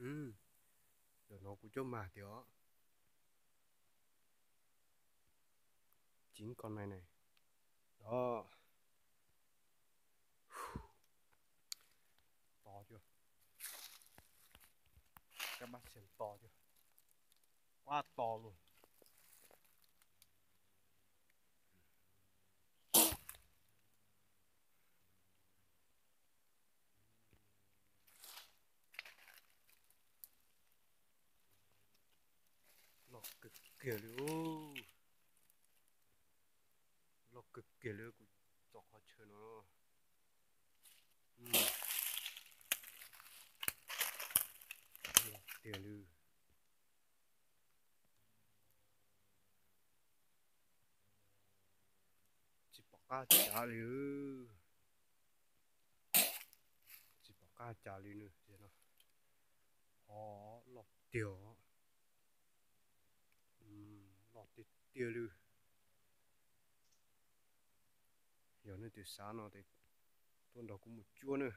Ntawm no kuv coj mag tiag os. Chính con này này. Đó. To chưa? Các bác xem to chưa? Quá to luôn. Loj kawg kiag li. Loj kawg kiag li, kuv txog qhov chaw no. Loj tiag li. Tsis pom qab cav li. Tsis pom qab cav li no. Ho loj tiag. Loj tiag tiag li. Yog nej twg xav no ces tuaj nrog kuv mus cuab na.